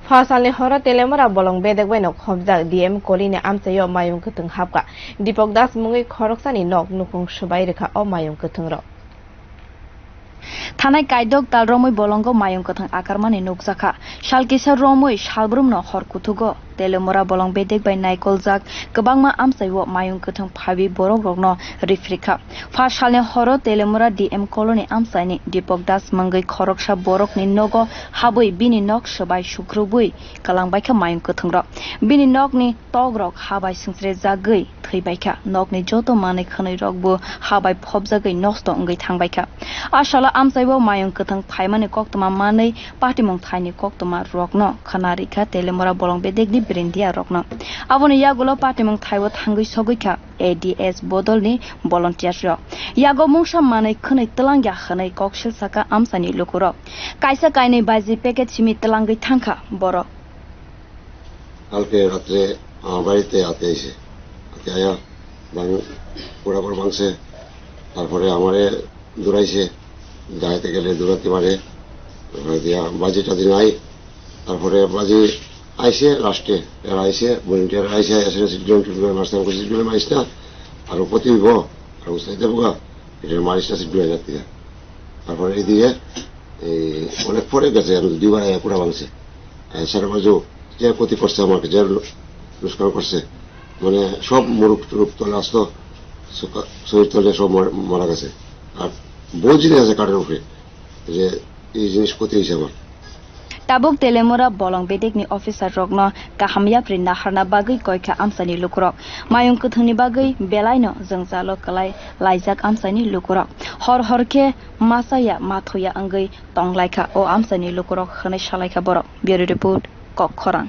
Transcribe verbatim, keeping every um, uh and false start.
Pha salni horo Telemura bolong bedek bai no khobjak D M Colony ni amchaio mayung kwthwng hapkha. Dipok Das mungwi khoroksani nok nukung swbai rwkha o mayung kwthwngrok. Thanai kaidok tal romwi bolongo mayung kwthwng akarmani nukjakha. Sal kisa romwi salbrumno hor kuthugo Telemura bolong bedek bai naikoljak kwbangma amchaio mayung kwthwng phaiwi borokrokno rifrikha. Pha salni horo Telemura D M Colony amchaini Dipok Das mungwi khoroksa borokni nogo habwi bini nok swbai sukrubwi kwlangbaikha mayung kwthwngrok. Bini nokni tokrok ha bai sungsrejagwi thwibaikha. Nokni joto manwi khwnwirokbo ha bai phobjagwi nosto wngwi thangbaikha. A salo amchaibo mayung kwthwng phaimani koktwma manwi patimung thaini koktwma rokno khwnarikha Telemura bolong bedekni brindia rokno. Aboni yagulo patimung thaibo thangwi sogwikha A D S bodolni volunteers rok. Yago mungsa manwi khwnwi twlangya hwnwi koksil saka amchaini lukurok. Kaisa kainwi baji packet simi twlangwi thangkha borok. কালকে রাত্রে আমার বাড়িতে হাতে এসে, হাতে আয়া ভাঙ-, পোড়া করে ভাঙছে। তারপরে আমারে দৌড়াইছে, দাঁড়াইতে গেলে দৌড়াতে পারে, ওখানে দিয়া বাজি টাজি নাই। তারপরে বাজি আইসে লাস্টে, এরা আইসে, ভলেন্টিয়ার আইসে, এসে সিট গুলো, সিট গুলো মারছে, আমাকে সিট গুলো মারিস না, আর ও ক্ষতি হইব, আর ও সাইডে বোকা, এটা মারিস না সিট গুলো যাতে। তারপরে এই দিয়ে এই অনেক পরে গেছে, আমি দুইবার আয়া পুরা ভাঙছে। আহ, সারা বাজু যে ক্ষতি করছে আমাকে, যে লু-, লুকসান করছে, মানে সব মুরুখ টুরুখ তলে আসতো, সুকা-, শরীর তলে সব মর-, মারা গেছে। আর বহুত জিনিস আছে কাঠের উপরে, যে এই জিনিস ক্ষতি হয়েছে আমার। Tabuk Telemura bolong bedekni officer rokno kaham yapri naharna bagwi koikha amchaini lukurok. Mayung kwthwngni bagwi belaino jwngjalo kwlai laijak amchaini lukurok. Hor hor khe machaya mathoya wngwi tonglaikha o amchaini lukurok hwnwi salaikha borok. Bureau Report, Kokkhorang.